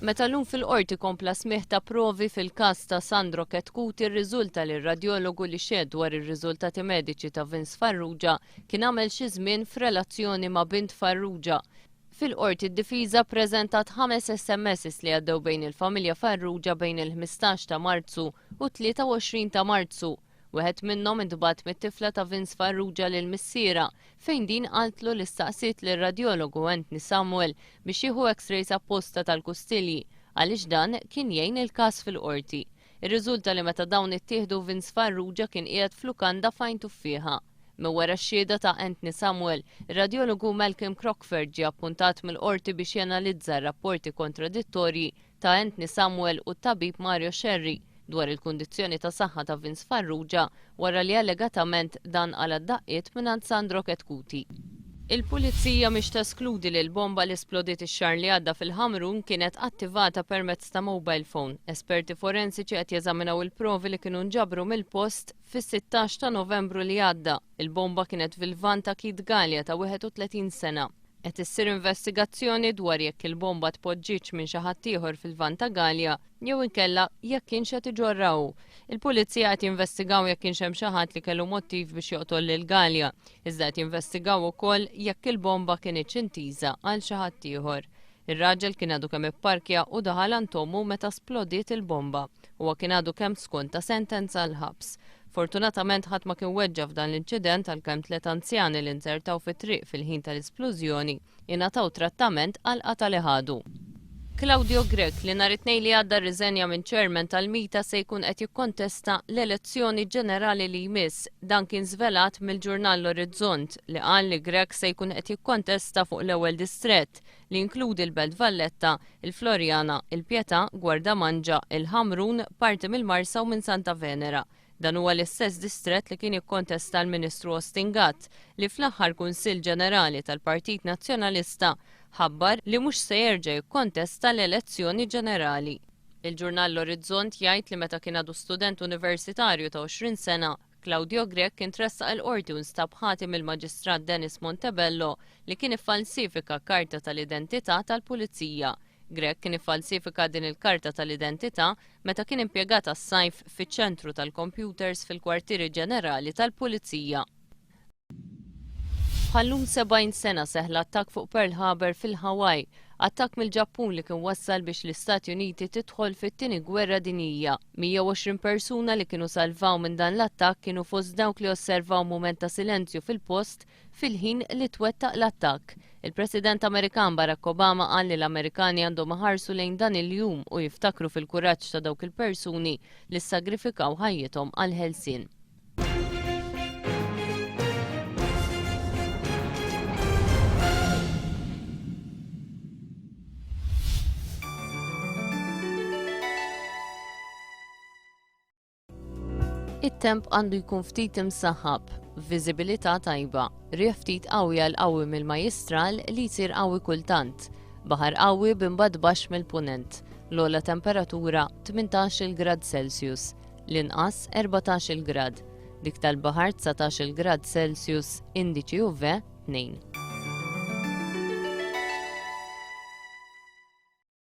Meta llum fil-Qorti kompla smigħ ta' provi fil-każ ta' Sandro Chetcuti rriżulta li r-radjologu li xehed dwar ir-riżultati mediċi ta' Vince Farrugia kien għamel xi żmien f'relazzjoni ma' bint Farrugia. Fil-Qorti d-difiża ppreżentat ħames SMSs li għaddew bejn il-familja Farrugia bejn il-15 ta' Marzu u t-23 ta' Marzu. Wieħed minnhom intbagħat mit-tifla ta' Vince Farrugia lil missierha fejn din qaltlu li staqsiet lir-radjologu Anthony Samuel biex jieħu x-rays apposta tal-kustilji għaliex dan kien jgħin il-każ fil-Qorti. Irriżulta li meta dawn ittieħdu Vince Farrugia kien qiegħed f'lukanda f'Għajn Tuffieħa. Minn wara x-xhieda ta' Anthony Samuel, ir-radjologu Malcolm Crockford ġie appuntat mill-Qorti biex janalizza r-rapporti kontradittorji ta' Anthony Samuel u t-tabib Mario Scerri dwar il-kundizzjoni ta' saħħa ta' Vince Farrugia wara li allegatament dan qala' daqqiet mingħand Sandro Chetcuti. Il-Pulizija mhix teskludi li l-bomba li splodiet ix-xahar li għadda fil-Ħamrun kienet attivata permezz ta' mobile phone. Esperti forensiċi qed jeżaminaw il-provi li kienu nġabru mill-post fis-16 ta' Novembru li għadda. Il-bomba kienet fil-vann ta' Keith Galea ta' 31 sena. Qed issir investigazzjoni dwar jekk il-bomba tpoġġietx minn xi ħadd ieħor fil-vann ta' Galea jew inkella jekk kienx qed iġorrha hu. Il-Pulizija qed jinvestigaw jekk kienx hemm xi ħadd li kellu mottiv biex joqtol lil Galea, iżda qed jinvestigaw ukoll jekk il-bomba kinitx intiża għal xi ħadd ieħor. Ir-raġel kien għadu kemm ipparkja u daħal għand ommu meta splodiet il-bomba. Huwa kien għadu kemm skonta sentenza l-ħabs. Fortunatament ħadd ma kien weġġa' f'dan l-inċident għalkemm tliet anzjani li nzertaw fit-triq fil-ħin tal-isplużjoni ingħataw trattament għall-qatgħa li ħadu. Claudio Grech li nhar it-Tnejn li għadda rriżenja minn Chairman tal-MITA se jkun qed jikkontesta l-elezzjoni ġenerali li jmiss. Dan kien żvelat mill-ġurnal L-Orizzont li qal li Grech se jkun qed jikkontesta fuq l-ewwel distrett li jinkludi l-Belt Valletta, il-Floriana, il-Pietà, Gwardamanġa, il-Ħamrun, parti mill-Marsa u minn Santa Venera. Dan huwa l-istess distrett li kien jikkontesta l-Ministru Austin Gatt li fl-aħħar Kunsill Ġenerali tal-Partit Nazzjonalista ħabbar li mhux se jerġa' jikkontesta l-elezzjoni ġenerali. Il-ġurnal L-Orizzont jgħid li meta kien għadu student universitarju ta' 20 sena, Claudio Grech kien tressaq il-Qorti u nstab ħati mill-Maġistrat Dennis Montebello li kien iffalsifika karta tal-identità tal-Pulizija. Grech kien iffalsifika din il-karta tal-identità meta kien impjegat għas-sajf fiċ-ċentru tal-kompjuters fil-Kwartieri Ġenerali tal-Pulizija. Bħal-lum 70 sena seħħ l-attakk fuq Pearl Harbor fil-Hawaii, attakk mill-Ġappun li kien wassal biex l-Istati Uniti tidħol fit-Tieni Gwerra Dinjija. 120 persuna li kienu salvaw minn dan l-attakk kienu fost dawk li osservaw mument ta' silenzju fil-post fil-ħin li twettaq l-attakk. Il-President Amerikan Barack Obama qal li l-Amerikani għandhom iħarsu lejn dan il-jum u jiftakru fil-kuraġġ ta' dawk il-persuni li ssagrifikaw ħajjithom għall-ħelsien. It-temp għandu jkun ftit imsaħħab, viżibilità tajba, riħ ftit qawwi għal qawwi mill-Majjistral li jsir qawwi kultant, baħar qawwi b'imbagħad baxx mill-Punent, l-ogħla temperatura 18-il grad Celsius, l-inqas 14-il grad, dik tal-baħar 19-il grad Celsius, indiċi UV 2.